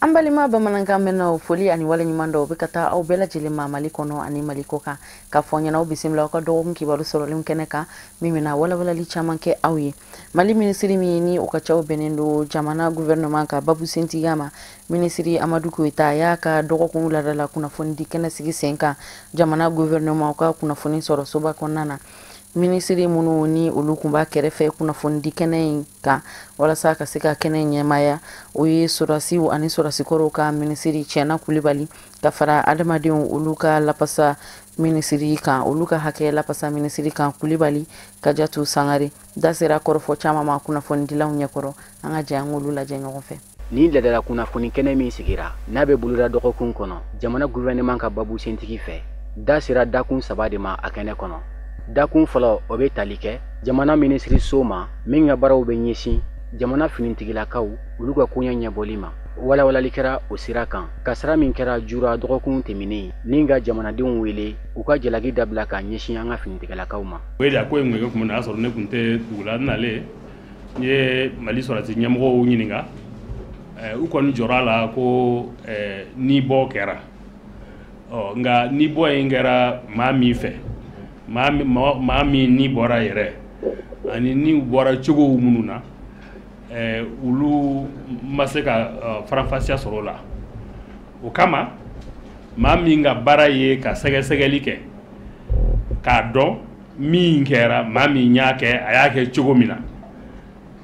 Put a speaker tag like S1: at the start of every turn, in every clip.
S1: An balima bamanankan mɛnnaw, foli ani waleɲuman dɔw bɛ ka taa aw bɛɛ lajɛlen ma Mali kɔnɔ ani Mali kɔ kan, k'a fɔ ɲɛna aw bisimila aw ka dɔgɔkun kibaru sɔrɔlenw kɛnɛ kan, min bɛna walawalali caman kɛ aw ye. Mali minisiri min ni o ka caw bɛnnen don jamana gouvernement ka babu sentigiya ma, minisiri Amadu Koyita, a y'a ka dɔgɔkun ladala kunnafoni di kɛnɛ sigi sen kan jamana gouvernement ka kunnafoni sɔrɔ soba kɔnɔna na. Minisiri minnu ni olu tun b'a kɛrɛfɛ kunnafonidi kɛnɛ in kan walasa ka se ka kɛnɛ ɲɛmaya, o ye sɔrɔdasiw ani sɔrɔdasikɔrɔw ka minisiri Tiɲɛna Kulibali, ka fara adamadenw olu ka lapasa minisiri kan, olu ka hakɛ lapasa minisiri kan, Kulibali Kajatu Sangare. Da sera kɔrɔfɔ caman ma kunnafonidilaw ɲɛkɔrɔ. An ka jɛ an k'olu lajɛ ɲɔgɔn fɛ.
S2: Nin ladala kunnafoni kɛnɛ min sigira, n'a bɛ boloda dɔgɔkun kɔnɔ jamana gouvernement ka babu sentigi fɛ, da sera dakun saba de ma a kɛnɛ kɔnɔ. Dakun fɔlɔ, o bɛ tali kɛ jamana minisiriso ma min ka baaraw bɛ ɲɛsin jamana finitigilakaw olu ka koɲɛ ɲɛbɔli ma. Walawalali kɛra o sira kan, kasara min kɛra Jura dɔgɔkun tɛmɛnen ni ka jamanadenw wele u ka jalaki dabila ka ɲɛsin an ka finitigilakaw ma.
S3: O de a ko in kun kɛ kuma na, y'a sɔrɔ ne tun tɛ dugu la. N nalen, n ye Mali sɔrɔdasi ɲɛmɔgɔw ɲininka. U kɔni jɔra a la ko ni bɔ kɛra. Ɔ nka ni bɔ in kɛra maa min fɛ, maa min ni bɔra yɛrɛ ani ni bɔra cogo minnu na, olu ma se ka faranfasiya sɔrɔ o la. O kama, maa min ka baara ye ka sɛgɛsɛgɛli kɛ k'a dɔn min kɛra, maa min y'a kɛ, a y'a kɛ cogo min na,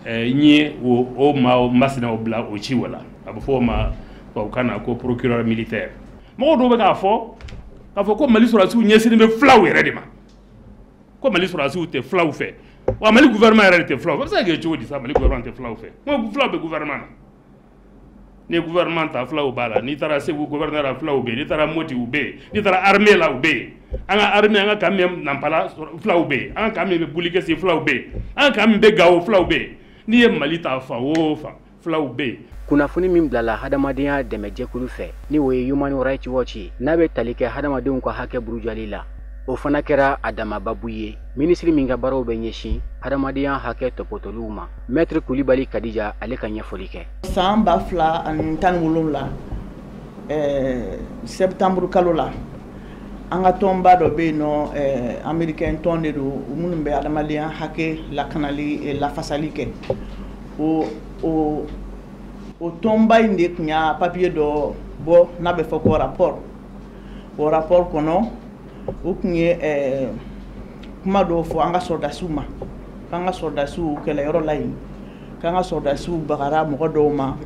S3: n ye o maa masina o bila o ci o la. A bɛ fɔ o ma tubabukan na ko procureur militaire. Mɔgɔw dɔw bɛ k'a fɔ ko Mali sɔrɔdasiw ɲɛsinnen bɛ filaw yɛrɛ de ma, ko Mali sɔrɔdasiw tɛ filaw fɛ, wa Mali gouvernement yɛrɛ de tɛ filaw fɛ. O bɛ se ka kɛ cogo di sa, Mali gouvernement tɛ filaw fɛ? N ko filaw bɛ gouvernement na. N'i ye gouvernement ta, filaw b'a la. N'i taara Segu gouverneur la, filaw bɛ yen. N'i taara Moti, u bɛ yen. N'i taara armée la, u bɛ yen. An ka armée, an ka camp min bɛ Nanpala, filaw bɛ yen. An ka camp min bɛ Boulikessi, filaw bɛ yen. An ka camp min bɛ Gawo, filaw bɛ yen. N'i ye Mali ta fan o fan, filaw bɛ yen.
S2: Kunnafoni min bilala hadamadenya dɛmɛjɛkulu fɛ, ni o ye Human Rights Watch ye, n'a bɛ tali kɛ hadamadenw ka hakɛ burujali la, o fana kɛra a damababu ye. Minisiri min ka baaraw bɛ ɲɛsin hadamadenya hakɛ tɔpɔtɔliw ma, Maître Kulibali Kadija, ale ka ɲɛfɔli kɛ.
S4: San 2017, septembre kalo la, an ka tɔnba dɔ bɛ yen nɔ, américain tɔn de don, minnu bɛ adamadenya hakɛ lakanali, lafasali kɛ. O tɔnba in de tun y'a papier dɔ bɔ n'a bɛ fɔ ko rapport. O rapport kɔnɔ, o tun ye kuma dɔw fɔ an ka sɔrɔdasiw ma, k'an ka sɔrɔdasiw kɛlɛyɔrɔ la yen, k'an ka sɔrɔdasiw bagara mɔgɔ dɔw ma,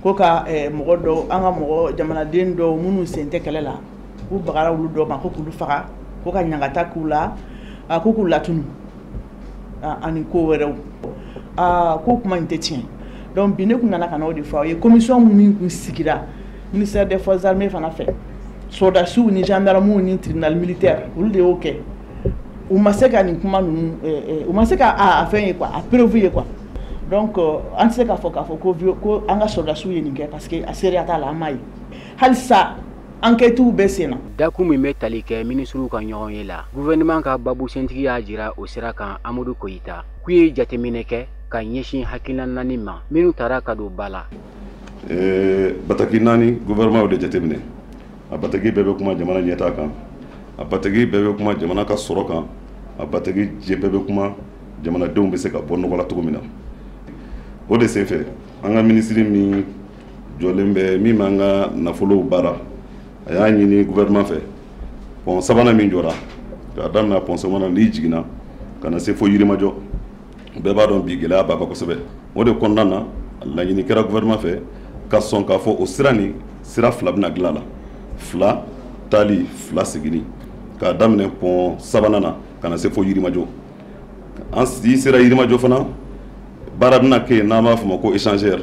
S4: ko ka mɔgɔ dɔw, an ka mɔgɔ jamanaden dɔw minnu sen tɛ kɛlɛ la, k'u bagara olu dɔw ma, ko k'olu faga, ko ka ɲangata k'u la, ko k'u latunu ani ko wɛrɛw. Aa, ko kuma in tɛ tiɲɛ. Donc bi, ne kun nana ka na o de fɔ aw ye. Commission min kun sigira ministère des Forces armées fana fɛ, sɔrɔdasiw ni gendarmew ni tribunal militaire, olu de y'o kɛ. U ma se ka nin kuma ninnu, u ma se ka a fɛn ye quoi, a preuve ye quoi. Donc an tɛ se k'a fɔ ko an ka sɔrɔdasiw ye nin kɛ, parce que a seereya t'a la, an m'a ye. Halisa enquête bɛ sen na.
S2: Dakun min bɛ tali kɛ minisiriw ka ɲɔgɔn ye la, gouvernement ka babu sentigi y'a jira o sira kan, Amadu Koyita, k'u ye jateminɛ kɛ ka ɲɛsin hakilina naani ma minnu taara ka don ba la.
S5: Bataki naani, gouvernement y'o de jateminɛ. A bataki bɛɛ bɛ kuma jamana ɲɛtaa kan, a bataki bɛɛ bɛ kuma jamana ka sɔrɔ kan, a bataki bɛɛ bɛ kuma jamanadenw bɛ se ka bɔ nɔgɔ la cogo min na. O de senfɛ, an ka minisiri min jɔlen bɛ, min b'an ka nafolow baara, a y'a ɲini gouvernement fɛ, pont sabanan min jɔra, k'a daminɛ pont sabanan n'i jiginna ka na se fo Yirimajɔ, bɛɛ b'a dɔn bi gɛlɛya b'a kan kosɛbɛ. O de kɔnɔna na, laɲini kɛra gouvernement fɛ ka sɔn k'a fɔ o sira nin, sira fila bɛna dilan la, fila taali, fila seginni, k'a daminɛ pont sabanan na ka na se fo Yirimajɔ. An i sera Yirimajɔ fana, baara bɛna kɛ yen n'an b'a fɔ o ma ko échangeur,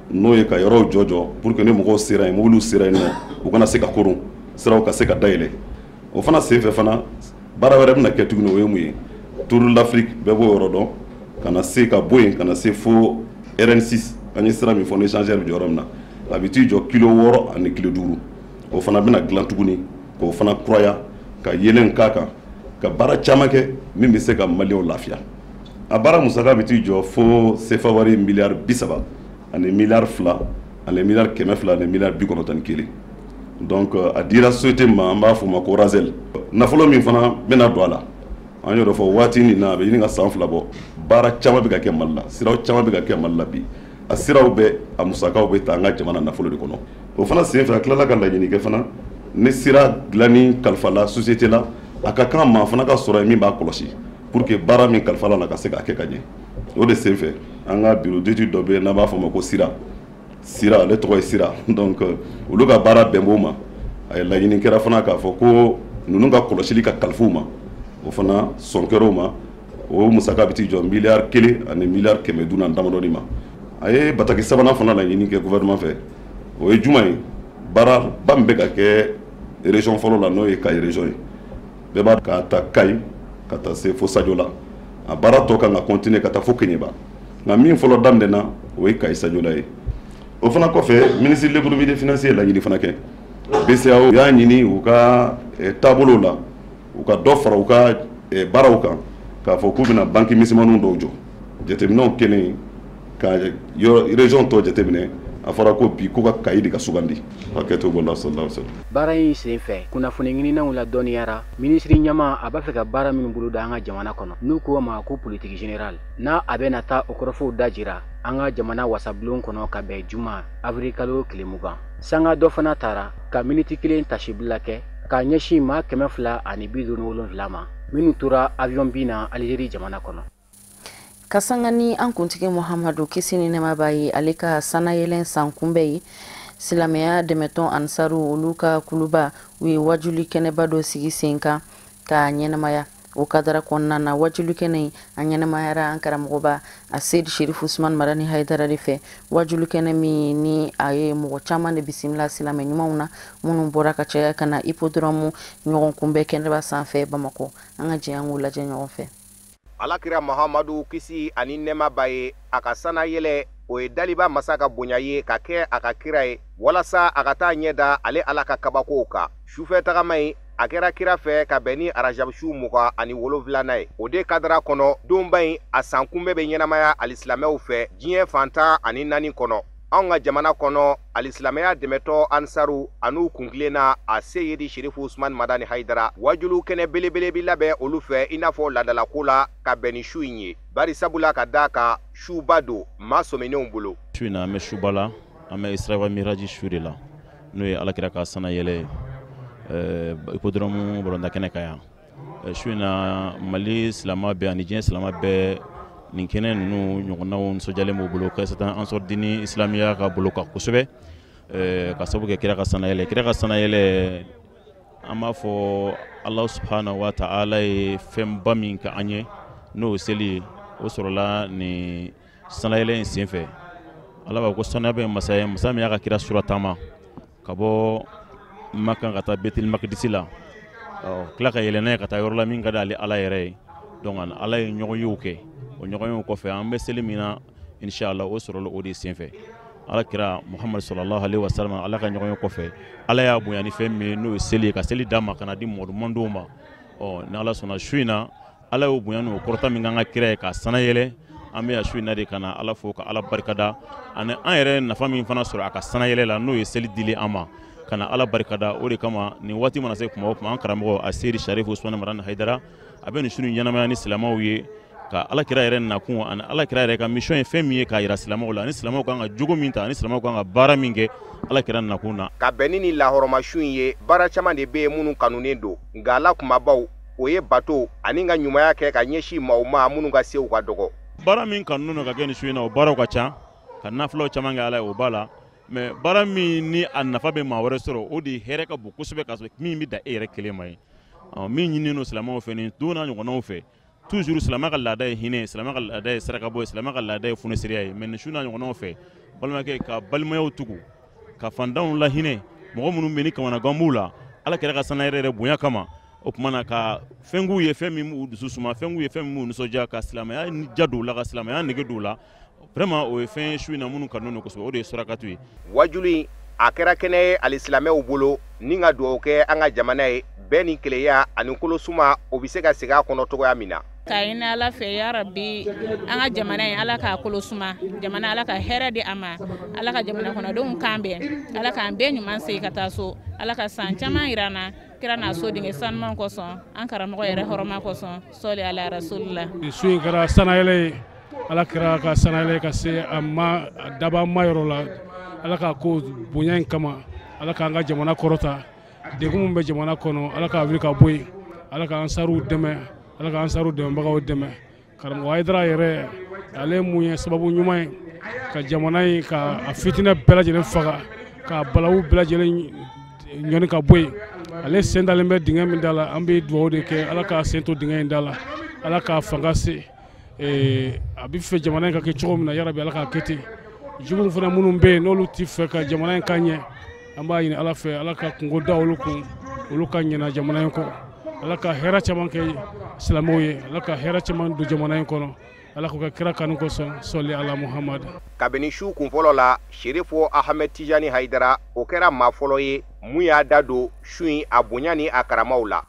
S5: n'o ye ka yɔrɔw jɔ jɔ pour que ni mɔgɔw sera yen, mobiliw sera yen nɔ, u kana se ka koron, siraw ka se ka dayɛlɛ. O fana senfɛ fana, baara wɛrɛ bɛna kɛ tuguni. O ye mun ye? Tour d'Afrique, bɛɛ b'o yɔrɔ dɔn, ka na se ka bɔ yen ka na se fo RN6, an ye sira min fɔ ni échangeur bɛ jɔ yɔrɔ min na, a bɛ t'i jɔ kilo 6 ani kilo 5. O fana bɛna dilan tuguni k'o fana kuraya, ka yeelen k'a kan, ka baara caman kɛ min bɛ se ka Maliyɛnw lafiya. A baara musaka bɛ t'i jɔ fo sefa wari miliyari 30 ani miliyari 2. ani miliyari 200 ani miliyari 91. Donc a dira société ma, an b'a fɔ o ma ko Razel. Nafolo min fana bɛna don a la, an y'o de fɔ waati nin na, a bɛ ɲini ka san 2 bɔ, baara caman bɛ ka kɛ Mali la, siraw caman bɛ ka kɛ Mali la bi. A siraw bɛɛ, a musakaw bɛ ta an ka jamana nafolo de kɔnɔ. O fana senfɛ, a tilala ka laɲini kɛ fana, ni sira dilanni kalifala société la, a ka kan maa fana ka sɔrɔ yen min b'a kɔlɔsi pour que baara min kalifala la ka se k'a kɛ ka ɲɛ. O de senfɛ, an ka bureau d'étude dɔ bɛ yen n'an b'a fɔ o ma ko Sira. Sira, ale tɔgɔ ye Sira. Donc olu ka baara bɛn b'o ma. A ye laɲini kɛra fana k'a fɔ ko ninnu ka kɔlɔsili ka kalifa u ma, o fana sɔn kɛra o ma. O musaka bɛ t'i jɔ miliyari 1 ani miliyari 500 na damadɔni ma. A ye bataki sabanan fana laɲini kɛ gouvernement fɛ, o ye jumɛn ye? Baaraba min bɛ ka kɛ région fɔlɔ la, n'o ye Kayi région ye, bɛɛ b'a k'a ta Kayi ka taa se fo Sajola. A baara tɔ kan ka continuer ka taa fo Keɲeba, nka min fɔlɔ daminɛna, o ye Kayi Sajola ye. O fana kɔfɛ, ministre de l'économie des finances ye laɲini fana kɛ. BCEAO y'a ɲini u ka taabolo la, u ka dɔ fara u ka baaraw kan, k'a fɔ k'u bɛna banque misɛnmaninw dɔw jɔ. Jateminɛw kɛlen ka région tɔ jateminɛ, a fɔra ko bi ko ka Kayi de ka sugandi. Hakɛto b'o la, sallallahu alaihi wasallam.
S2: Baara in sen fɛ, kunnafoni ɲininaw la dɔnniyara minisiri ɲɛma a b'a fɛ ka baara minnu boloda an ka jamana kɔnɔ, n'u k'o ma ko politique générale, n'a a bɛna taa o kɔrɔfɔw dajira an ka jamana wasabulon kɔnɔ ka bɛn juma avril kalo tile 20. Sanga dɔ fana taara ka miniti 1 tasibila kɛ k'a ɲɛsin maa 257 ma minnu tora avion bin na Algérie jamana kɔnɔ.
S1: Ka sanga ni an kuntigi Muhamadu, kisi ni nɛɛma b'a ye, ale ka sanayɛlɛn san kunbɛn ye, silamɛya dɛmɛtɔn Ansaru olu ka kuluba, u ye wajuli kɛnɛba dɔ sigi sen kan k'a ɲɛnamaya. O kadara kɔnɔna na, wajuli kɛnɛ in a ɲɛnamayara an karamɔgɔba a Seyidi Sherifu Usman Madani Hayidara de fɛ. Wajuli kɛnɛ min ni a ye mɔgɔ caman de bisimila, silamɛ ɲumanw na minnu bɔra ka caya ka na hippodrome ɲɔgɔn kunbɛn kɛnɛba sanfɛ Bamakɔ. An ka jɛ an k'o lajɛ ɲɔgɔn fɛ.
S6: Alakira Muhamadu, kisi ani nɛɛma b'a ye, a ka sanayɛlɛ, o ye daliba masa ka bonya ye ka kɛ a ka kira ye, walasa a ka taa ɲɛ da ale Ala ka kabakow kan. Sufɛ tagama in, a kɛra kira fɛ ka bɛn ni arajabusu 27nan ye. O de kadara kɔnɔ, donba in a san kunbɛ bɛ ɲɛnamaya alisilamɛw fɛ diɲɛ fan 14 kɔnɔ. Anw ka jamana kɔnɔ, alisilamɛya dɛmɛtɔ Ansaru an'u kuntilenna a Seyidi Sherifu Usman Madani Hayidara, wajulu kɛnɛ belebele bi labɛn olu fɛ i n'a fɔ laadalako la ka bɛn ni su in ye, bari sabula ka d'a kan suba don maa sɔminenw bolo.
S7: Su in na, an bɛ suba la, an bɛ Isra wa Miraji su de la, n'o ye Alakira ka sanayɛlɛ ye hippodrome balontan kɛnɛ kan yan. Su in na, Mali silama bɛɛ ani diɲɛ silama bɛɛ, nin kɛnɛ ninnu ɲɔgɔnnaw nisɔndiyalen b'u bolo, kasatan Ansar Dini Islamiya ka bolo kan kosɛbɛ, ka sababu kɛ kira ka sanayɛlɛ. Kira ka sanayɛlɛ, an b'a fɔ Ala subhanahu wa ta'ala ye fɛnba min kɛ an ye, n'o ye seli ye, o sɔrɔla nin sanayɛlɛ in senfɛ. Ala b'a ko saniya bɛ masa ye, masa min y'a ka kira surataama ka bɔ Makan ka taa Betil Makidisi la, tila ka yɛlɛ n'a ye ka taa yɔrɔ la min ka di ale Ala yɛrɛ ye. Donc Ala ye ɲɔgɔn yew kɛ, o ɲɔgɔn yew kɔfɛ an bɛ seli min na inshallah, o sɔrɔla o de senfɛ. Ala kira Muhammad sallallahu alaihi wasallam, Ala ka ɲɔgɔn ye kɔfɛ, Ala y'a bonya ni fɛn min ye, n'o ye seli ye, ka seli d'a ma ka na di mɔgɔ mandenw ma. Ni Ala sɔnna, su in na Ala y'o bonya n'o kɔrɔta min k'an ka kira ye k'a sanayɛlɛ, an bɛ yan su in na de ka na Ala fo ka Ala barikada, ani an yɛrɛ nafa min fana sɔrɔ a ka sanayɛlɛ la, n'o ye seli dili an ma, ka na Ala barikada. O de kama nin waati mana se kuma o kuma, an karamɔgɔ a Seyidi Sherifu Usman Madani Hayidara a bɛ nin su in ɲɛnamaya ni silamɛw ye, ka Ala kira yɛrɛ nakun ani Ala kira yɛrɛ ka mission ye fɛn min ye k'a yira silamɛw la, ani silamɛw kan ka jogo min ta, ani silamɛw kan ka baara min kɛ Ala kira nakun na.
S6: Ka bɛn ni nin lahɔrɔmasu in ye, baara caman de bɛ yen minnu kanunen don, nka a la kumabaw o ye bato ani ka ɲumanya kɛ ka ɲɛsin maaw ma minnu ka sew ka dɔgɔ.
S7: Baara min kanunen don ka kɛ nin su in na, o baaraw ka ca, ka nafilaw caman kɛ Ala ye, o b'a la. Mais baara min ni a nafa bɛ maa wɛrɛ sɔrɔ, o de ye hɛrɛ ka bon kosɛbɛ, ka sɔrɔ min bɛ dan e yɛrɛ kelen ma ye. Min ɲininen don silamɛw fɛ nin don n'a ɲɔgɔnnaw fɛ, toujours silamɛ ka laada ye hinɛ ye, silamɛ ka laada ye sarakabɔ ye, silamɛ ka laada ye funesiriya ye. Mais nin su n'a ɲɔgɔnnaw fɛ, balimakɛ, ka balimayaw tugu, ka fantanw lahinɛ, mɔgɔ minnu bɛ ni kamanagan b'u la, Ala kɛra ka sanu yɛrɛ bonya kama, o tuma na ka fɛn k'u ye, fɛn min b'u dusu suma, fɛn k'u ye, fɛn min b'u nisɔndiya, ka silamɛya ja don u la, ka silamɛya nege don u la. Vraiment o ye fɛn ye su in na minnu kanu don kosɛbɛ, o de ye sarakatu ye.
S6: Wajulu in a kɛra kɛnɛ ye alisilamɛw bolo ni ka dugawu kɛ an ka jamana ye, bɛn ni kelenya ani kolosuma o bɛ se ka segin a kɔnɔ cogoya min na.
S8: K'a ɲini Ala fɛ, yarabi, an ka jamana in, Ala k'a kolo suma, jamana, Ala ka hɛrɛ di a ma, Ala ka jamana kɔnɔdenw kan bɛn, Ala k'an bɛɛ ɲuman segin ka taa so, Ala ka san caman yira an na kira n'a so denkɛ sanuman kosɔn, an karamɔgɔ yɛrɛ hɔrɔma kosɔn, sɔli ala rasulila.
S9: Su in kɛra sanayɛlɛ ye, Ala kɛra ka sanayɛlɛ ka se a ma daba ma yɔrɔ la. Ala ka ko bonya in kama, Ala k'an ka jamana kɔrɔta. Degun min bɛ jamana kɔnɔ, Ala k'a wuli ka bɔ yen. Ala k'an sariw dɛmɛ, Ala k'an sariw dɛmɛbagaw dɛmɛ. Karamɔgɔ Hayidara yɛrɛ, ale mun ye sababu ɲuman ye ka jamana in ka a fitinɛ bɛɛ lajɛlen faga, ka balawu bɛɛ lajɛlen ɲɔni ka bɔ yen. Ale sen dalen bɛ dingɛ min da la, an bɛ dugawu de kɛ, Ala k'a sen to dingɛ in da la, Ala k'a fanga se. A bɛ fɛ jamana in ka kɛ cogo min na, yarabi, Ala k'a kɛ ten. Juguw fana minnu bɛ yen, n'olu tɛ fɛ ka jamana in ka ɲɛ, an b'a ɲini Ala fɛ, Ala ka kungo da olu kun, olu ka ɲɛna jamana in kɔ. Ala ka hɛrɛ caman kɛ silamɛw ye, Ala ka hɛrɛ caman don jamana in kɔnɔ, Ala k'o kɛ kira kanu kosɔn, sɔli ala Muhamadu.
S6: Kabini su kun fɔlɔ la, Serifo Ahmed Tijani Hayidara, o kɛra maa fɔlɔ ye mun y'a da don su in a bonya ni a karamaw la.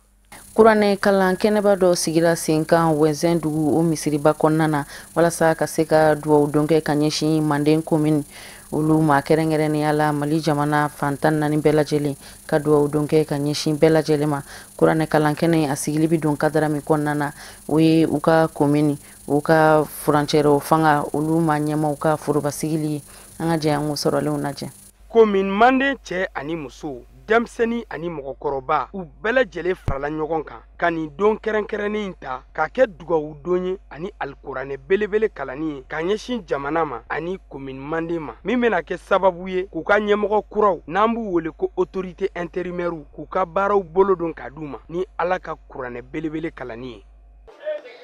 S1: Kuranɛ kalan kɛnɛba dɔ sigira sen kan Wɛnzɛn dugu o misiriba kɔnɔna na, walasa ka se ka duwawu don kɛ ka ɲɛsin Manden commune olu ma, kɛrɛnkɛrɛnnenya la Mali jamana fan 14 bɛɛ lajɛlen, ka duwawu don kɛ ka ɲɛsin bɛɛ lajɛlen ma. Kuranɛ kalan kɛnɛ a sigili bɛ don kadara min kɔnɔna na, o ye u ka commune u ka furancɛrɛ fanga olu ma ɲɛmaw ka foroba sigili ye. An ka jɛ an k'o sɔrɔlenw lajɛ.
S10: Commune Manden cɛ ani muso, denmisɛnnin ani mɔgɔkɔrɔba, u bɛɛ lajɛlen farala ɲɔgɔn kan ka nin don kɛrɛnkɛrɛnnen in ta k'a kɛ dugawu don ye ani alikuranɛ belebele kalanni ye ka ɲɛsin jamana ma ani commune Manden ma, min bɛna kɛ sababu ye k'u ka ɲɛmɔgɔ kuraw, n'an b'u wele ko autorité intérimaire, k'u ka baaraw bolo don k'a d'u ma ni Ala ka kuranɛ belebele kalanni ye.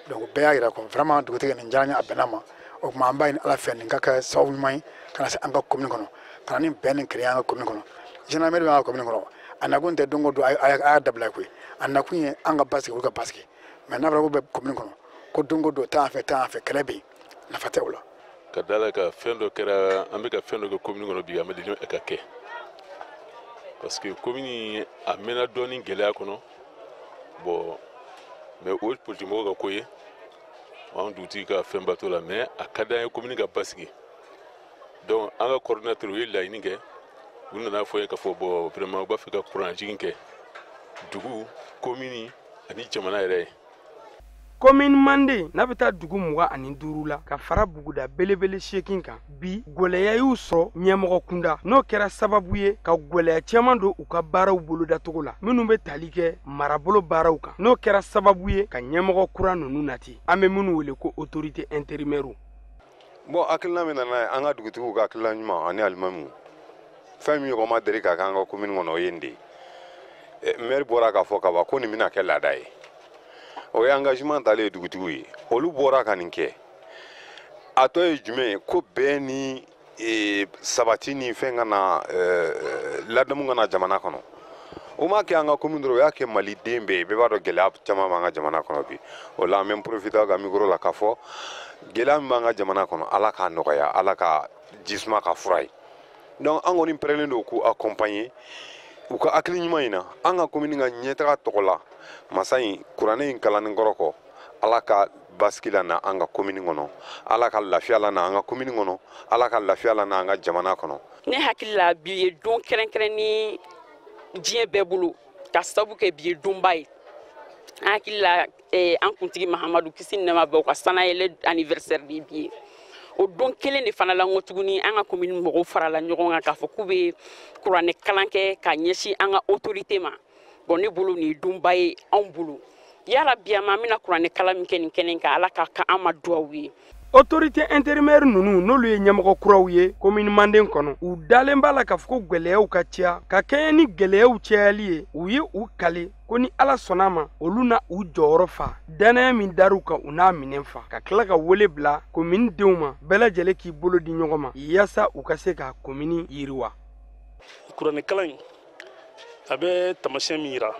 S11: Donc bɛɛ y'a yira ko vraiment dugutigi, nin diyara n ye, a bɛnna ma. O tuma an b'a ɲini Ala fɛ, nin ka kɛ sababu ɲuman ye ka na se an ka commune kɔnɔ, ka na ni bɛn ni kelenya an ka commune kɔnɔ. Gendarmerie bɛ an ka commune kɔnɔ, a nakun tɛ don o don a y'a dabila koyi, a nakun ye an ka basigi, olu ka basigi. Mais n'a fɔra ko bɛ commune kɔnɔ ko don o don taa an fɛ, taa an fɛ, kɛlɛ bɛ yen, nafa tɛ o la.
S12: Ka da la ka fɛn dɔ kɛra, an bɛ ka fɛn dɔ kɛ commune kɔnɔ bi, a ma deli ka kɛ, parce que commune a mɛnna dɔɔni gɛlɛya kɔnɔ. Bon, mais o ye politique mɔgɔw ka ko ye, an dugutigi ka fɛnba t'o la, mais a ka d'an ye commune ka basigi. Donc an ka coordinateur, u ye laɲini kɛ, u nana fɔ n ye k'a fɔ bon, vraiment u b'a fɛ ka kuran jigin kɛ dugu, commune ani jamana yɛrɛ ye.
S10: Commune Manden n'a bɛ taa dugu 25 la ka fara buguda belebele 8 kan, bi gwɛlɛya y'u sɔrɔ ɲɛmɔgɔ kunda, n'o kɛra sababu ye ka gwɛlɛya caman don u ka baaraw bolodacogo la minnu bɛ tali kɛ marabolo baaraw kan, n'o kɛra sababu ye ka ɲɛmɔgɔ kura ninnu nati, an bɛ minnu wele ko autorité intérimaire.
S5: Bon, hakilina min nana ye, an ka dugutigiw ka hakilina ɲuman ani alimamiw, fɛn min ɲɔgɔn ma deli ka kɛ an ka commune kɔnɔ, o ye nin de ye. Maire bɔra k'a fɔ ka ban ko nin bɛna kɛ laada ye. O ye engagement talen ye dugutigiw ye, olu bɔra ka nin kɛ. A tɔ ye jumɛn ye? Ko bɛn ni sabati ni fɛn ka na, ladamu ka na jamana kɔnɔ. O m'a kɛ an ka commune dɔrɔn, o y'a kɛ maliden bɛɛ ye. Bɛɛ b'a dɔn gɛlɛya caman b'an ka jamana kɔnɔ bi. O la an bɛ profiter ka micro la k'a fɔ gɛlɛya min b'an ka jamana kɔnɔ, Ala k'a nɔgɔya, Ala ka jisuma ka fura ye. Donc an kɔni pɛrɛnnen don k'u accompagner u ka hakili ɲuman in na, an ka commune ka ɲɛtaga tɔgɔ la. Masa in kuranɛ in kalanni kɔrɔ kɔ, Ala ka basigi la na an ka commune kɔnɔ, Ala ka lafiya la na an ka commune kɔnɔ, Ala ka lafiya la na an ka jamana kɔnɔ.
S13: Ne hakili la, bi ye don kɛrɛnkɛrɛnni diɲɛ bɛɛ bolo, ka sababu kɛ bi ye donba ye. An hakili la, an kuntigi Mahamadu, kisi ni nɛɛma bɛ o ka sanayɛlɛ anniversaire de ye bi ye. O don kelen de fana la, n ko tuguni, an ka commune mɔgɔw farala ɲɔgɔn kan k'a fɔ k'u bɛ kuranɛ kalan kɛ ka ɲɛsin an ka autorité ma. Bon, ne bolo nin ye donba ye anw bolo. Yala bi an bɛna kuranɛ kalan min kɛ nin kɛnɛ kan, Ala ka kan an ma duwawu ye.
S10: Autorité intérimaire ninnu, n'olu ye ɲɛmɔgɔ kuraw ye commune Manden kɔnɔ, u dalen b'a la k'a fɔ ko gwɛlɛyaw ka ca. Ka kɛɲɛ ni gwɛlɛyaw cayali ye, u ye u kale ko ni Ala sɔnna ma, olu na u jɔyɔrɔ fa dannaya min dar'u kan, u n'a minɛn fa, ka tila ka wele bila commune denw ma, bɛɛ lajɛlen k'i bolo di ɲɔgɔn ma yaasa u ka se ka commune yiriwa.
S14: Kuranɛ kalan in, a bɛ tamasiyɛn min yira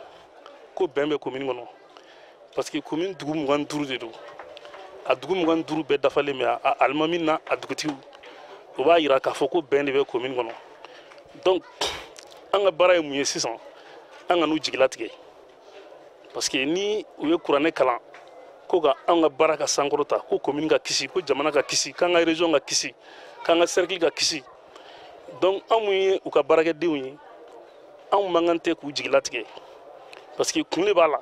S14: ko bɛn bɛ commune kɔnɔ, parce que commune dugu 25 de don, a dugu 25 bɛɛ dafalen bɛ, a alimami na a dugutigiw. O b'a yira k'a fɔ ko bɛn de bɛ commune kɔnɔ. Donc an ka baara ye mun ye sisan? An ka n'u jigilatigɛ, parce que ni u ye kuranɛ kalan Ko ka an ka baara ka sankɔrɔta, ko commune ka kisi, ko jamana ka kisi, k'an ka région ka kisi, k'an ka cercle ka kisi. Donc anw mun ye u ka baarakɛdenw ye, anw man kan tɛ k'u jigilatigɛ, parce que kun de b'a la,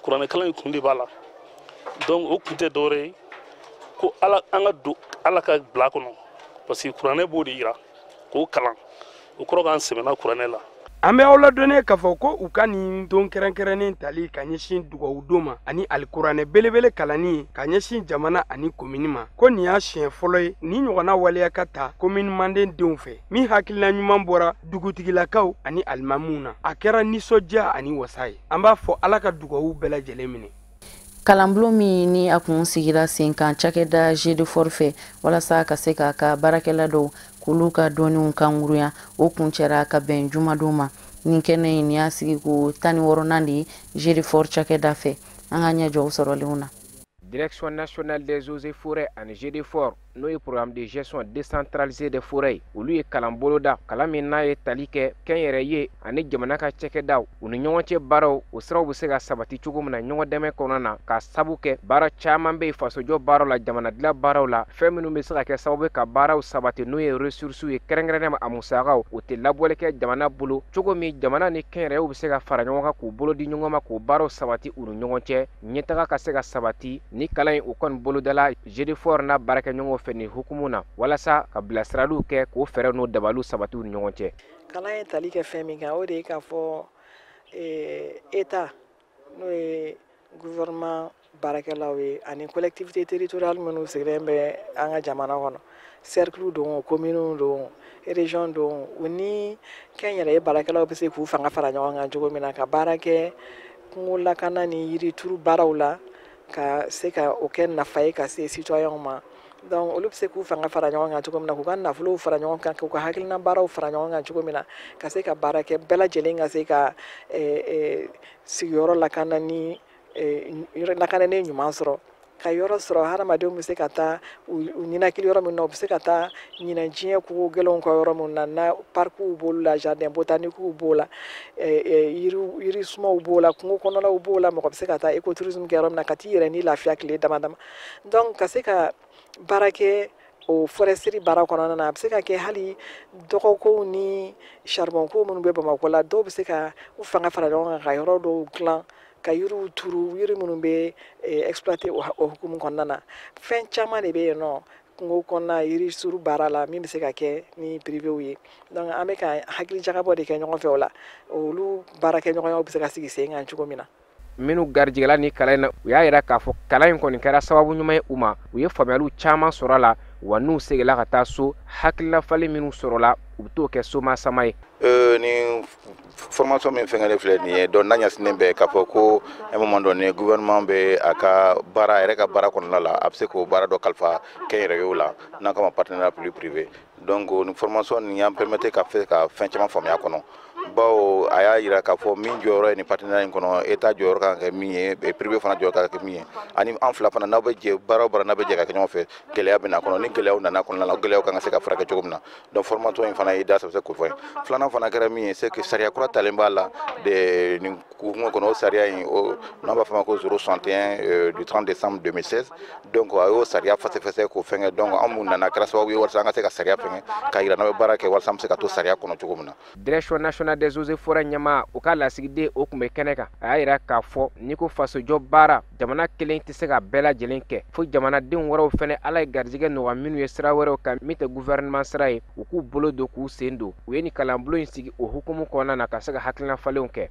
S14: kuranɛkalan in kun de b'a la. Donc o kun tɛ dɔwɛrɛ ye ko ala an ka don Ala ka bila kɔnɔ, parce que kuranɛ b'o de yira k'o kalan, o kɔrɔ k'an sɛmɛna kuranɛ la.
S10: An bɛ aw ladɔnniya k'a fɔ ko u ka nin don kɛrɛnkɛrɛnnen tali ka ɲɛsin dugawu don ma ani alikuranɛ belebele kalanni ka ɲɛsin jamana ani komini ma, ko nin y'a siɲɛ fɔlɔ ye nin ɲɔgɔnna waleya ka ta komini manden denw fɛ, min hakilina ɲuman bɔra dugutigilakaw ani alimamuw na. A kɛra nisɔndiya ani wasa ye. An b'a fɔ Ala ka dugawu bɛɛ lajɛlen minɛ.
S1: Kalanbulon min ni a kun sigira sen kan cakɛda G2 fɛ walasa ka se k'a ka baarakɛla dɔw k'olu ka dɔnniw kanguruya, o kuncɛra ka bɛn jumadon ma. Nin kɛnɛ in nin y'a sigi ko 16nan de ye G2 cakɛda fɛ. An ka ɲɛ jɔ o sɔrɔlenw na.
S6: Direction nationale des eaux et forêts ani G2 n'o ye programme de gestion décentralisé des forêts, olu ye kalan boloda, kalan min n'a ye tali kɛ kɛnyɛrɛye ani jamana ka cakɛdaw u ni ɲɔgɔn cɛ baaraw, o siraw bɛ se ka sabati cogo min na ɲɔgɔn dɛmɛ kɔnɔna na, ka sabu kɛ baara caman bɛ yen fasojɔ baaraw la, jamana dilan baaraw la, fɛn minnu bɛ se ka kɛ sababu ye ka baaraw sabati, n'o ye ressources ye, kɛrɛnkɛrɛnnenya ma a musakaw, o tɛ labɔli kɛ jamana bolo cogo min jamana ni kɛnyɛrɛyew bɛ se ka fara ɲɔgɔn kan k'u bolo di ɲɔgɔn ma k'o baaraw sabati u ni ɲɔgɔn cɛ, ɲɛtaga ka se ka sabati. Ni kalan in o kɔni bolodala G2 n'a baarakɛɲɔgɔnw fɛ nin hukumu na, walasa ka bilasiraliw kɛ k'o fɛɛrɛ n'o dabaliw sabati u ni ɲɔgɔn cɛ.
S15: Kalan ye tali kɛ fɛn min kan, o de ye k'a fɔ État n'o ye gouvernement baarakɛlaw ye ani collectivité territoriale minnu sigilen bɛ an ka jamana kɔnɔ, cercle don, commune don, région don, u ni kɛnyɛrɛye baarakɛlaw bɛ se k'u fanga fara ɲɔgɔn kan cogo min na ka baara kɛ kungo lakana ni yirituru baaraw la, ka se ka o kɛ nafa ye ka se citoyenw ma. Donc olu bɛ se k'u fanga fara ɲɔgɔn kan cogo min na, k'u ka nafolow fara ɲɔgɔn kan, k'u ka hakilina baaraw fara ɲɔgɔn kan cogo min na, ka se ka baara kɛ bɛɛ lajɛlen ka se ka sigiyɔrɔ lakana ni lakananen ɲuman sɔrɔ, ka yɔrɔ sɔrɔ hadamadenw bɛ se ka taa u ninakili yɔrɔ min na, u bɛ se ka taa ɲinɛ diɲɛ kogo gɛlɛnw kɔ yɔrɔ min na, na parkiw b'olu la, jardin botaniquew b'o la, yiri sumaw b'o la, kungo kɔnɔlaw b'o la, mɔgɔ bɛ se ka taa écotourisme kɛ yɔrɔ min na, ka t'i yɛrɛ ni lafiya tile dama dama. Donc ka se ka baara kɛ o foresterie baara kɔnɔna na, a bɛ se ka kɛ hali dɔgɔkow ni charbonkow minnu bɛ Bamakɔ la, dɔw bɛ se ka u fanga fara ɲɔgɔn kan ka yɔrɔ dɔw dilan, ka yiriw turu, yiri minnu bɛ exploiter o hukumu kɔnɔna na. Fɛn caman de bɛ yen nɔ kungo kɔnɔna yiri suru baara la min bɛ se ka kɛ ni privéw ye. Donc an bɛ ka hakili jagabɔ de kɛ ɲɔgɔn fɛ o la, olu baarakɛɲɔgɔnyaw bɛ se ka sigi sen kan cogo min na.
S6: Minnu garijɛgɛla ni kalan in na, u y'a yira k'a fɔ kalan in kɔni kɛra sababu ɲuman ye u ma, u ye faamuyaliw caman sɔrɔ a la, wa n'u seginna ka taa so, hakilina falen minnu sɔrɔla, u bɛ t'o kɛ soma sama ye.
S16: Ni formation min fɛngɛlen filɛ nin ye, donc n'a ɲɛsinnen bɛ k'a fɔ ko à un moment donné gouvernement bɛ a ka baara, a yɛrɛ ka baara kɔnɔna la, a bɛ se k'o baara dɔ kalifa kɛnyɛrɛyew la, n'an k'a ma partenariat public privé. Donc nin formation nin y'an permettre ka fɛ ka fɛn caman faamuya kɔnɔ, bawo a y'a yira k'a fɔ min jɔyɔrɔ ye nin partenariat in kɔnɔ, État jɔyɔrɔ kan ka kɛ min ye, privé fana jɔyɔrɔ kan ka kɛ min ye, ani an fila fana n'aw bɛ jɛ baara o baara, n'a bɛ jɛ ka kɛ ɲɔgɔn fɛ, gɛlɛya bɛ na kɔnɔ, ni gɛlɛyaw nana kɔnɔna la, o gɛlɛyaw kan ka se ka furakɛ cogo min na. Donc formation in fana ye da sɛbɛ k'o fɔ ye. Filanan fana kɛra min ye, c'est que sariya kura talen b'a la de nin hukumu kɔnɔ, o sariya in o n'an b'a fɔ a ma ko 061 du 30 décembre 2016. Donc a y'o sariya fɛsɛfɛsɛ k'o fɛngɛ. Donc an mun nana kɛra sababu ye walasa an ka se ka sariya fɛngɛ k'a yira n'aw bɛ baara kɛ walasa an bɛ se ka to sariya kɔnɔ cogo min na.
S6: Direction nationale des eaux et forêts ɲɛmaa, o ka lasigiden o tun bɛ kɛnɛ kan, a y'a yira k'a fɔ n'i ko fasojɔ baara, jamana kelen tɛ se ka bɛɛ lajɛlen kɛ, fo jamanadenw wɛrɛw fɛnɛ Ala ye garijɛgɛ nɔgɔya minnu ye sira wɛrɛw kan min tɛ gouvernement sira ye, u k'u bolo don k'u sen don. U ye nin kalanbulon in sigi o hukumu kɔnɔna na ka se ka hakilina falenw kɛ.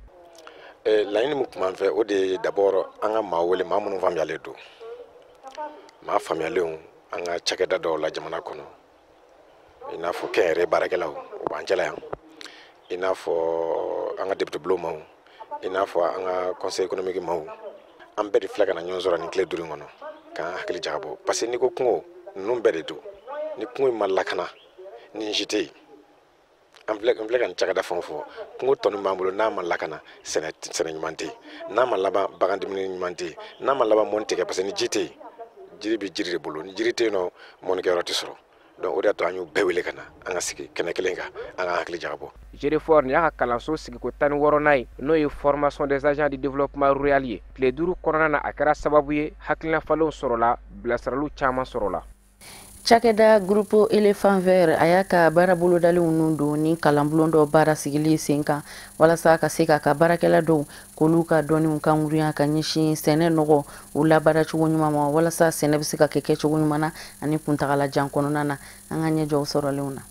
S17: Laɲini min tun b'an fɛ, o de ye d'abord an ka maa wele, maa minnu faamuyalen don, maa faamuyalenw an ka cakɛda dɔw la jamana kɔnɔ, i n'a fɔ kɛnyɛrɛye baarakɛlaw, o b'an cɛla yan, i n'a fɔ an ka député bulon maaw, i n'a fɔ an ka conseil économique maaw, an bɛɛ de filɛ ka na ɲɔgɔn sɔrɔ nin tile 5 in kɔnɔ k'an hakili jagabɔ, parce que n'i ko kungo, ninnu bɛɛ de don. Ni kungo in ma lakana, ni si tɛ yen, an filɛ ka nin cakɛda fɛn o fɔ, kungo tɔ min b'an bolo n'a ma lakana, sɛnɛ ɲuman tɛ yen, n'a ma laban bagan dumuni ɲuman tɛ yen, n'a ma laban mɔni tɛ kɛ, parce que ni ji tɛ yen, jiri bɛ jiri de bolo, ni jiri tɛ yen nɔ, mɔnikɛyɔrɔ tɛ sɔrɔ. Donc o de y'a to an y'u bɛɛ wele ka na an ka sigi kɛnɛ kelen kan, an ka hakili jagabɔ.
S18: GEDEFOR nin y'a ka kalanso sigiko 16nan ye, n'o ye formation des agents du développement rural ye. Tile 5 kɔnɔna na, a kɛra sababu ye hakilina falenw sɔrɔla, bilasiraliw caman sɔrɔla.
S1: Cakɛda Groupe Elephant Vert a y'a ka baara bolodalenw nun don ni kalanbulon dɔ baara sigili sen kan, walasa ka se k'a ka baarakɛla dɔw k'olu ka dɔnniw kangurunya ka ɲɛsin sɛnɛ nɔgɔ u labaaracogo ɲuman ma, walasa sɛnɛ bɛ se ka kɛ kɛcogo ɲuman na ani kuntagalajan kɔnɔna na. An ka ɲɛjɔw sɔrɔlenw na.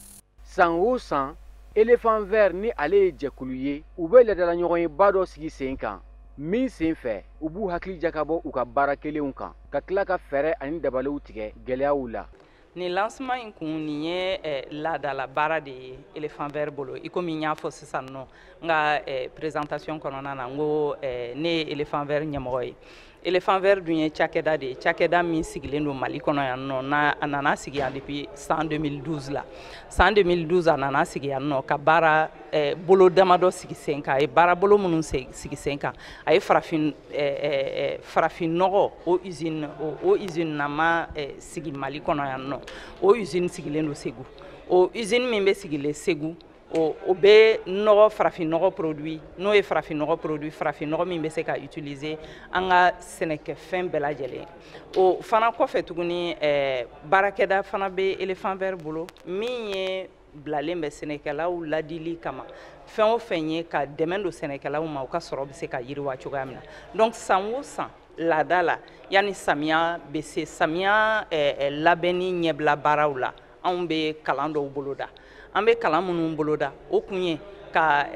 S2: San o san, Elephant Vert ni ale ye jɛkulu ye, u bɛ ladala ɲɔgɔnyeba dɔ sigi sen kan min sen fɛ u b'u hakili jakabɔ u ka baara kelenw kan, ka tila ka fɛɛrɛ ani dabaliw tigɛ gɛlɛyaw la.
S19: Nin lancement in kun nin ye laadala baara de ye Elephant Vert bolo. I komi n y'a fɔ sisan nɔ n ka présentation kɔnɔna na, n ko ne ye Elephant Vert ɲɛmɔgɔ ye. Elephant Vert dun ye cakɛda de ye, cakɛda min sigilen don Mali kɔnɔ yan nɔ, n'a a nana sigi yan depuis san 2012 la. San 2012 a nana sigi yan nɔ ka baara bolo damadɔ sigi sen kan. A ye baara bolo minnu sigi sen kan, a ye farafin nɔgɔ o usine o usine nama sigi Mali kɔnɔ yan nɔ. O usine sigilen don Segu. O usine min bɛ sigilen Segu, o bɛ nɔgɔ farafin nɔgɔ produit, n'o ye farafin nɔgɔ produit, farafin nɔgɔ min bɛ se ka utiliser an ka sɛnɛkɛfɛn bɛɛ lajɛlen. O fana kɔfɛ tuguni, baarakɛda fana bɛ Elephant Vert bolo min ye bilalen bɛ sɛnɛkɛlaw ladili kama, fɛn o fɛn ye ka dɛmɛ don sɛnɛkɛlaw ma u ka sɔrɔ bɛ se ka yiriwa cogoya min na. Donc san o san laada la, yanni samiya bɛ se, samiya labɛnni ɲɛbila baaraw la, anw bɛ kalan dɔw boloda. An bɛ kalan minnu boloda, o kun ye ka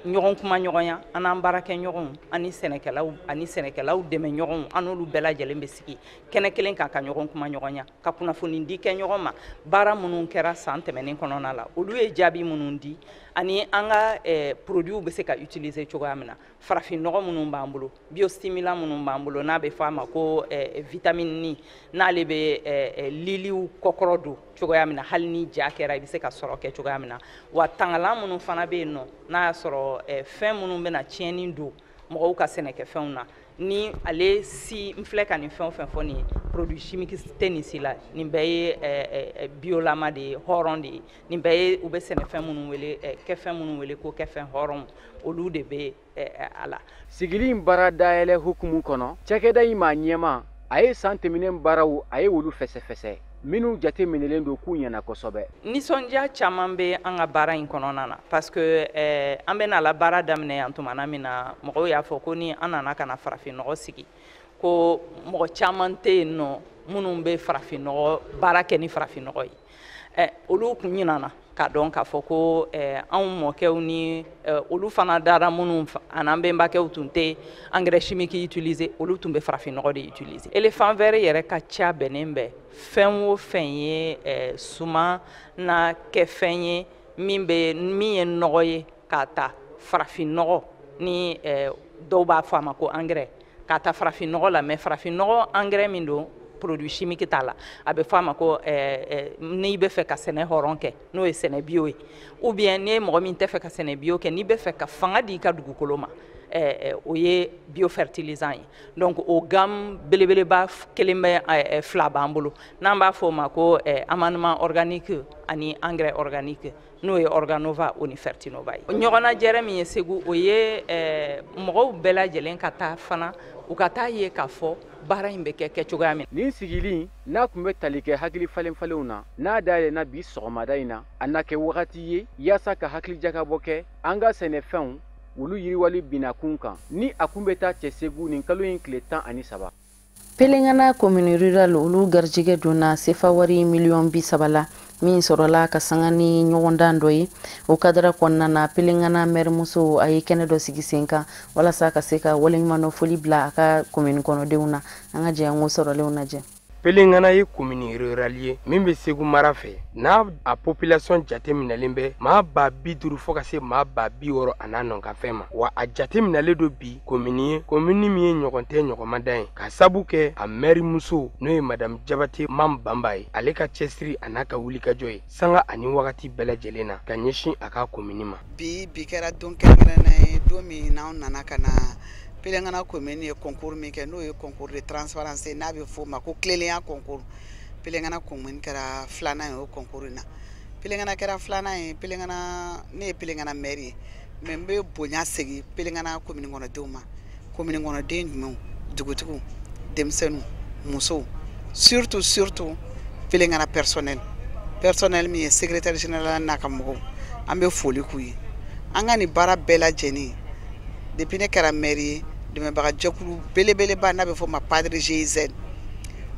S19: ɲɔgɔn kuma ɲɔgɔnya an n'an baarakɛɲɔgɔnw ani sɛnɛkɛlaw ani sɛnɛkɛlaw dɛmɛ ɲɔgɔnw, an n'olu bɛɛ lajɛlen bɛ sigi kɛnɛ kelen kan ka ɲɔgɔn kuma ɲɔgɔnya, ka kunnafoni di kɛ ɲɔgɔn ma baara minnu kɛra san tɛmɛnen kɔnɔna la, olu ye jaabi minnu di ani an ka produits bɛ se ka utiliser cogoya min na, farafin nɔgɔ minnu b'an bolo, biostimulant minnu b'an bolo n'a bɛ fɔ a ma ko vitamine ni, n'ale bɛ liliw kɔkɔrɔ don cogoya min na, hali ni ja kɛra i bɛ se ka sɔrɔ kɛ cogoya min na. Wa tangalan minnu fana bɛ yen nɔ, n'a y'a sɔrɔ fɛn minnu bɛna tiɲɛni don mɔgɔw ka sɛnɛkɛfɛnw na, ni ale si n filɛ ka nin fɛn o fɛn fɔ nin ye, produit chimique tɛ nin si la, nin bɛɛ ye biolama de ye, hɔrɔn de ye, nin bɛɛ ye u bɛ sɛnɛfɛn minnu wele, kɛfɛn minnu wele ko kɛfɛn hɔrɔnw, olu de bɛ a la.
S2: Sigili in baara dayɛlɛ hukumu kɔnɔ, cakɛda in maa ɲɛma a ye san tɛmɛnen baaraw a ye olu fɛsɛfɛsɛ minnu jate minɛlen don k'u ɲɛna kosɛbɛ.
S19: Nisɔndiya caman bɛ an ka baara in kɔnɔna na, parce que an bɛna la baara daminɛ yan tumana min na, mɔgɔw y'a fɔ ko ni an nana ka na farafinnɔgɔ sigi, ko mɔgɔ caman tɛ yen nɔ minnu bɛ farafinnɔgɔ baara kɛ ni farafinnɔgɔ ye. Olu kun ɲinana k'a dɔn k'a fɔ ko anw mɔkɛw ni olu fana dara minnu an'an bɛnbakɛw tun tɛ engrais chimique utiliser, olu tun bɛ farafinnɔgɔ de utiliser. Elephant Vert yɛrɛ ka ca bɛnnen bɛ fɛn o fɛn ye suman na kɛfɛn ye min ye nɔgɔ ye, k'a ta farafinnɔgɔ ni dɔw b'a fɔ a ma ko engrais, k'a ta farafinnɔgɔ la, mais farafinnɔgɔ engrais min don produit chimique t'a la, a bɛ fɔ a ma ko n'i bɛ fɛ ka sɛnɛ hɔrɔn kɛ, n'o ye sɛnɛ bio ye, ou bien n'i ye mɔgɔ min tɛ fɛ ka sɛnɛ bio kɛ, n'i bɛ fɛ ka fanga di i ka dugukolo ma, o ye biofertilisant ye. Donc o gamme belebeleba kelen bɛ fila b'an bolo, n'an b'a fɔ o ma ko amendement organique ani engrais organique, n'o ye Organova o ni Fertinova ye. Ɲɔgɔnnajɛrɛ min ye Segu, o ye mɔgɔw bɛɛ lajɛlen ka taa fana u ka taa ye k'a fɔ baara in bɛ kɛ kɛcogoya min.
S2: Nin sigili n'a tun bɛ tali kɛ hakili falenfalenw na, n'a dayɛlɛnna bi sɔgɔmada in na, a na kɛ wagati ye yaasa ka hakili jakabɔ kɛ an ka sɛnɛfɛnw olu yiriwali binakun kan, ni a kun bɛ taa cɛ Segu nin kalo in tile 13.
S1: Pelengana commune rurale olu garijɛgɛ donna sefa wari miliyɔn 30 la min sɔrɔla ka sanga ni ɲɔgɔndan dɔ ye. O kadara kɔnɔna na, Pelengana mɛrimuso a ye kɛnɛ dɔ sigi sen kan walasa ka se ka waleɲumandɔn foli bila a ka commune kɔnɔdenw na. An ka jɛ an k'o sɔrɔlenw lajɛ.
S10: Pelengana ye commune rurale ye min bɛ Segu mara fɛ, n'a a population jateminɛlen bɛ maa 50,000 fo ka se maa 60,000 a n'a nɔkanfɛn ma. Wa a jateminɛlen don bi commune ye, commune min ye ɲɔgɔn tɛ ɲɔgɔn ma dan ye, ka sabu kɛ a maire muso n'o ye madame Jabate Mam Banba ye, ale ka cɛsiri a n'a ka wulikajɔ ye sanga ani wagati bɛɛ lajɛlen na ka ɲɛsin a ka commune ma.
S20: Bi kɛra don kɛrɛnkɛrɛnnen ye, don min n'anw nana ka na Pelengana commune ye concours min kɛ, n'o ye concours de transparence, n'a bɛ f'o ma ko tilennenya concours. Pelengana commune kɛra filanan ye o concours in na. Pelengana kɛra filanan ye, Pelengana, ne ye Pelengana maire ye, mais n bɛ bonya segin Pelengana commune kɔnɔdenw ma. Commune kɔnɔden jumɛnw? Dugutigiw, denmisɛnninw, musow, surtout Pelengana personnel min ye secrétaire général n'a ka mɔgɔw, an bɛ foli k'u ye. An ka nin baara bɛɛ lajɛlen, depuis ne kɛra maire ye, dɛmɛbaga jɛkulu belebeleba n'a bɛ fɔ o ma PADRE GIZ,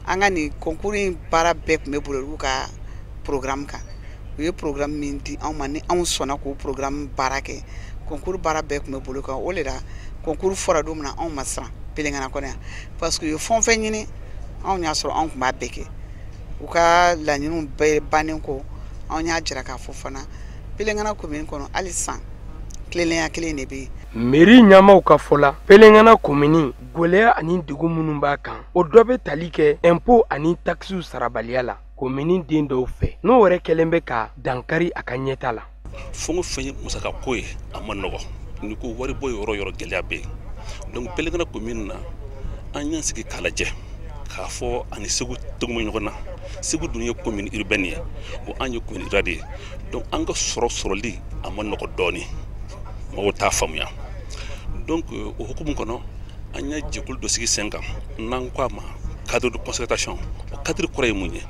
S20: an ka nin concours in baara bɛɛ tun bɛ boli olu ka programme kan. U ye programme min di anw ma, ni anw sɔnna k'o programme baara kɛ, concours baara bɛɛ tun bɛ boli kan. O de la concours fɔra don min na, anw ma siran Pelengana kɔnɔ yan, parce que u ye fɛn o fɛn ɲini, anw y'a sɔrɔ anw tun b'a bɛɛ kɛ. U ka laɲiniw bɛɛ bannen kɔ, anw y'a jira k'a fɔ fana Pelengana commune kɔnɔ hali sisan tilennenya kelen de bɛ yen.
S10: Mairie ɲɛmaaw ka fɔ la, Pelengana commune gɛlɛya ani degun minnu b'a kan, o dɔ bɛ tali kɛ impôt ani taxes sarabaliya la commune den dɔw fɛ, n'o yɛrɛ kɛlen bɛ ka dankari a ka ɲɛta la.
S14: Fɛn o fɛn ye musaka ko ye, a ma nɔgɔ. N'i ko wari bɔ yɔrɔ yɔrɔ, gɛlɛya bɛ yen. Donc Pelengana commune na, an y'an sigi k'a lajɛ k'a fɔ ani Segu tɔgɔ ɲɔgɔn na. Segu dun ye commune urbaine ye, bon an ye commune rurale ye. Donc an ka sɔrɔ sɔrɔli a ma nɔgɔ dɔɔni, mɔgɔw t'a faamuya. Donc o hukumu kɔnɔ, an ye jɛkulu dɔ sigi sen kan n'an ko a ma cadre de concertation. O cadre kɔrɔ ye mun ye?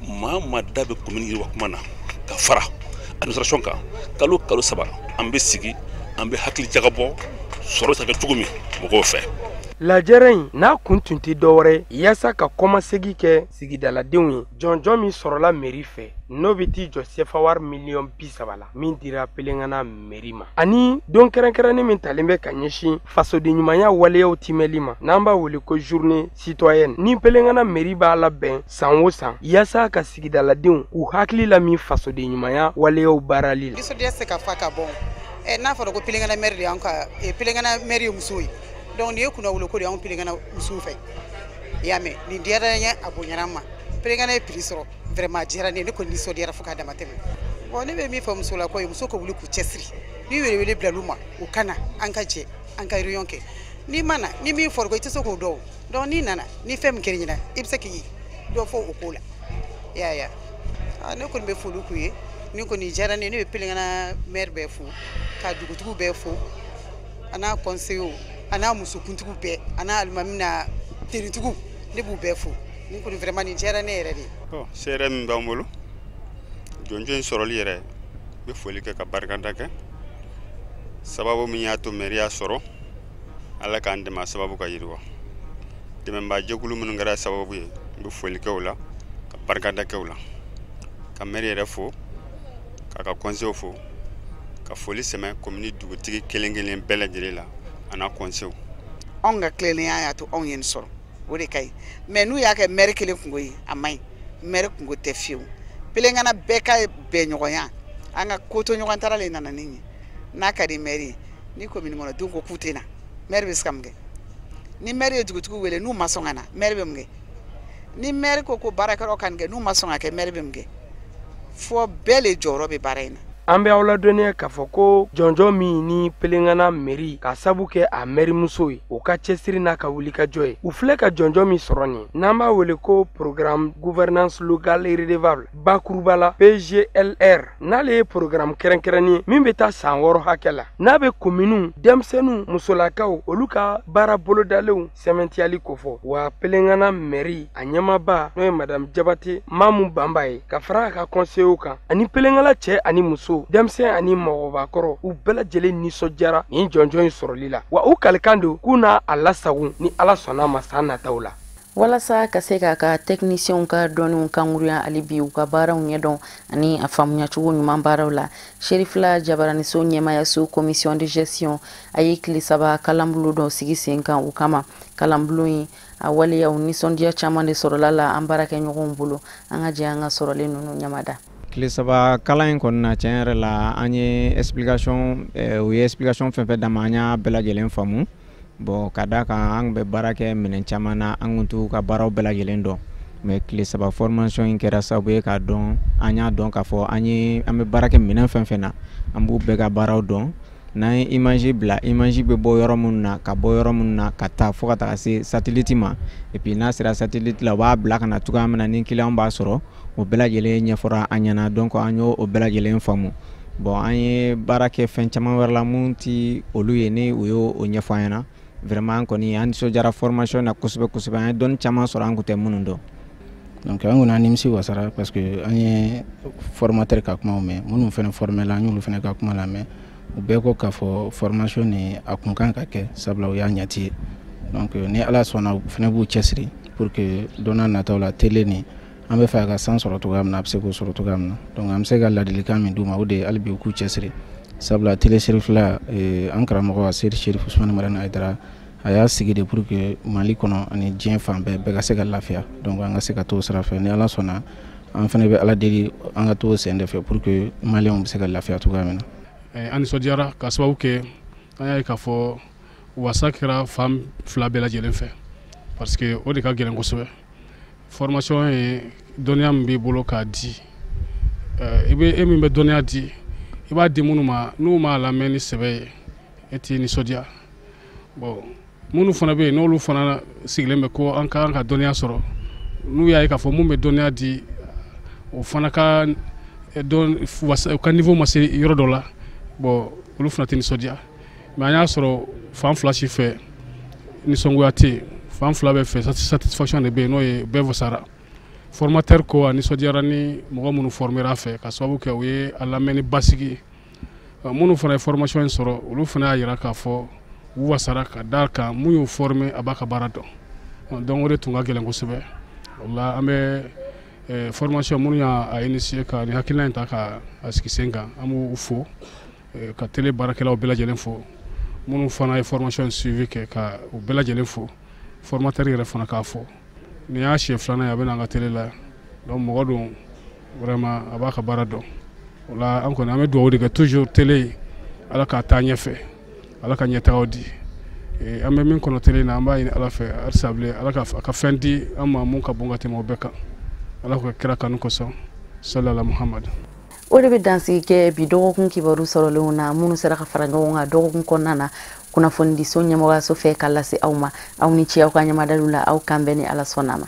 S14: Maa maa da bɛ commune yiriwa kuma na ka fara administration kan, kalo kalo 3 an bɛ sigi, an bɛ hakili jagabɔ sɔrɔ bɛ se ka kɛ cogo min mɔgɔw fɛ.
S10: Lajɛrɛ in n'a kun tun tɛ dɔwɛrɛ yaasa ka kɔmasegi kɛ sigidaladenw ye jɔnjɔn min sɔrɔla mairie fɛ, n'o bɛ t'i jɔ sefa wari miliyɔn 30 la min dira Pelengana mairie ma, ani don kɛrɛnkɛrɛnnen min talen bɛ ka ɲɛsin fasoden ɲumanya waleyaw timɛli ma, n'an b'a wele ko journée citoyenne, ni Pelengana mairie b'a labɛn san o san yaasa ka sigidaladenw k'u hakili lamin fasoden ɲumanya waleyaw baarali la.
S20: Nisɔndiya tɛ se ka fa ka bɔn. N'a fɔra ko Pelengana maire de y'anw ka Pelengana maire ye muso ye, donc nin ye kunnawolo ko de y'anw Pelengana musow fɛ. I y'a mɛn, nin diyara n ye, a bonyana n ma. Pelengana ye prix sɔrɔ, vraiment a diyara ne ye, ne kɔni nisɔndiyara fo k'a dama tɛmɛ. Bon, ne bɛ min fɔ musolakaw ye, muso ka wuli k'u cɛsiri. Ni welewele bilal'u ma, u ka na, an ka jɛ, an ka réunion kɛ. N'i ma na, ni min fɔra ko i tɛ se k'o dɔn. Donc n'i nana, ni fɛn min kɛr'i ɲɛna, i bɛ se k'i dɔ fɔ o ko la. I y'a ye wa? Ne kɔni bɛ foli k'u ye. Ni kɔni diyara ne ye, ne bɛ Pelengana maire bɛɛ fo, ka dugutigiw bɛɛ fo, a n'a conseillers, a n'a musokuntigiw bɛɛ, a n'a alimami n'a tenitigiw, ne b'u bɛɛ fo. Ni kɔni vraiment nin diyara ne yɛrɛ de ye.
S21: Seere min b'an bolo, jɔnjɔn in sɔrɔli yɛrɛ, n bɛ foli kɛ ka barikada kɛ. Sababu min y'a to mairie y'a sɔrɔ, Ala k'an dɛmɛ a sababu ka yiriwa. Dɛmɛbaa jɛkulu minnu kɛra sababu ye, n bɛ foli kɛ u la, ka barikada kɛ u la, ka maire yɛrɛ fo, k'a ka conseil fo, ka foli sɛmɛ commune dugutigi kelen kelen bɛɛ lajɛlen la a n'a conseil.
S20: Anw ka tilennenya y'a to anw ye nin sɔrɔ, o de ka ɲi. Mais n'u y'a kɛ maire kelen kungo ye, a man ɲi. Maire kungo tɛ fiyewu. Pelengana bɛɛ ka bɛn ɲɔgɔnya, an ka ko to ɲɔgɔn tara le nana ni nin ye. N'a ka di maire ye, ni commune kɔnɔdenw ko k'u tɛ na, maire bɛ se ka mun kɛ? Ni maire ye dugutigiw wele n'u ma sɔn ka na, maire bɛ mun kɛ? Ni maire ko ko baarakɛlaw ka nin kɛ, n'u ma sɔn ka kɛ, maire bɛ mun kɛ? Fɔ bɛɛ le jɔyɔrɔ bɛ baara in na.
S10: An bɛ aw ladɔnniya k'a fɔ ko jɔnjɔn min ni Pelengana mairie ka sabu kɛ a maire muso ye, o ka cɛsiri n'a ka wulikajɔ ye, u filɛ ka jɔnjɔn min sɔrɔ nin, n'an b'a wele ko programme gouvernance locale redevable bakuruba la PGLR, n'ale ye programme kɛrɛnkɛrɛnnen ye min bɛ taa san 6 hakɛ la, n'a bɛ kominiw, denmisɛnninw, musolakaw olu ka baara bolodalenw sɛmɛntiyali kofɔ. Wa Pelengana mairie a ɲɛmaaba n'o ye madame Jabate Mamu Banba ye, ka fara a ka conseillers kan ani Pelengana cɛ ani muso, denmisɛn ani mɔgɔbakɔrɔ, u bɛɛ lajɛlen nisɔndiyara nin jɔnjɔn in sɔrɔli la. Wa u kalikan don k'u n'a a lasago ni Ala sɔnna ma san nataw la.
S1: Walasa ka se k'a ka techniciens ka dɔnniw kanguruya hali bi u ka baaraw ɲɛdɔn ani a faamuyacogo ɲuman baaraw la, Serifila Jabaraniso ɲɛmayaso commission de gestion a ye tile 3 kalanbulon dɔ sigi sen kan u kama. Kalanbulon in a waleyaw nisɔndiya caman de sɔrɔla la an baarakɛɲɔgɔnw bolo. An ka jɛ an ka sɔrɔlen ninnu ɲamada.
S22: Tile 3 kalan in kɔni na, tiɲɛ yɛrɛ la, an ye explication, u ye explication fɛn fɛn d'an ma, an y'a bɛɛ lajɛlen faamu. Bon, ka d'a kan an bɛ baara kɛ minɛn caman na, an kun t'u ka baaraw bɛɛ lajɛlen dɔn. Mais tile 3 formation in kɛra sababu ye k'a dɔn, an y'a dɔn k'a fɔ an bɛ baara kɛ minɛn fɛn fɛn na, an b'u bɛɛ ka baaraw dɔn. N'an ye image bila, image bɛ bɔ yɔrɔ minnu na, ka bɔ yɔrɔ minnu na, ka taa fo ka taga se satellite ma. Et puis n'a sera satellite la, u b'a bila ka na cogoya min na ni client b'a sɔrɔ, o bɛɛ lajɛlen ɲɛfɔra an ɲɛna. Donc an y'o o bɛɛ lajɛlen faamu. Bon, an ye baara kɛ fɛn caman wɛrɛ la mun ti olu ye, ni u y'o o ɲɛfɔ an ɲɛna. Vraiment, an kɔni an nisɔndiyara formation na kosɛbɛ kosɛbɛ. An ye dɔnni caman sɔrɔ an kun tɛ minnu dɔn.
S3: Donc an kɔni, an nimisi wasara parce que an ye formateur ka kumaw mɛn, minnu fana formé la, an y'olu fana ka kuma lamɛn. U bɛɛ ko k'a fɔ formation ni a kun kan ka kɛ, sabula o y'a ɲɛti ye. Donc ni Ala sɔnna, u fana b'u cɛsiri pour que don n'a nataw la, télé nin, an bɛ fɛ a ka san sɔrɔ cogoya min na, a bɛ se k'o sɔrɔ cogoya min na. Donc an bɛ se ka ladilikan min d'u ma, o de ye hali bi u k'u cɛsiri, sabula télé Cherifila, an karamɔgɔ Seyidi Cherif Usumani Madani Hayidara, a y'a sigi de pour que Mali kɔnɔ ani diɲɛ fan bɛɛ, bɛɛ ka se ka lafiya. Donc an ka se ka t'o sira fɛ. Ni Ala sɔnna, an fana bɛ Ala deli an ka t'o sen de fɛ pour que Maliyɛnw bɛ se ka lafiya cogoya min na.
S9: An nisɔndiyara ka sababu kɛ an y'a ye k'a fɔ wasa kɛra fan fila bɛɛ lajɛlen fɛ, parce que o de ka gɛlɛn kosɛbɛ. Formation ye dɔnniya min b'i bolo k'a di, i bɛ e min bɛ dɔnniya di, i b'a di minnu ma, n'u m'a lamɛn ni sɛbɛ ye, e t'i nisɔndiya. Bon, minnu fana bɛ yen, n'olu fana sigilen bɛ ko an ka kan ka dɔnniya sɔrɔ, n'u y'a ye k'a fɔ mun bɛ dɔnniya di, o fana ka dɔn u ka niveau ma se yɔrɔ dɔ la, bon, olu fana tɛ nisɔndiya. Mais an y'a sɔrɔ fan fila si fɛ nisɔngoya tɛ yen, fan fila bɛɛ fɛ satisfaction de bɛ yen, n'o ye bɛɛ wasara. Formateur ko a nisɔndiyara ni mɔgɔ minnu formera a fɛ, ka sababu kɛ u ye a lamɛn ni basigi ye. Minnu fana ye formation in sɔrɔ, olu fana y'a jira k'a fɔ u wasara, ka d'a kan mun y'u former, a b'a ka baara dɔn. Donc o de tun ka gɛlɛn kosɛbɛ. O la, an bɛ formation minnu y'a initier ka nin hakilina in ta ka a sigi sen kan, an b'u fo, ka télé baarakɛlaw bɛɛ lajɛlen fo, minnu fana ye formation in suivi kɛ, ka u bɛɛ lajɛlen fo, formateur yɛrɛ fana k'a fɔ. Nin y'a siɲɛ filanan ye a bɛ na an ka télé la. Donc mɔgɔ don, vraiment, a b'a ka baara dɔn. O la, an kɔni, an bɛ dugawu de kɛ toujours télé ye, Ala k'a taa ɲɛfɛ, Ala ka ɲɛtagaw di. An bɛ min kɔnɔ télé in na, an b'a ɲini Ala fɛ halisa bilen, Ala ka a ka fɛn di an ma mun ka bon ka tɛmɛ o bɛɛ kan, Ala k'o kɛ kira kanu kosɔn, salala Muhamadu.
S1: O de bɛ dansigi kɛ bi dɔgɔkun kibaru sɔrɔlenw na, minnu sera ka fara ɲɔgɔn kan dɔgɔkun kɔnɔna na kunnafonidiso ɲɛmɔgɔyaso fɛ ka lase aw ma. Aw ni ce aw ka ɲɛmadaliw la. Aw kan bɛn ni Ala sɔnna ma.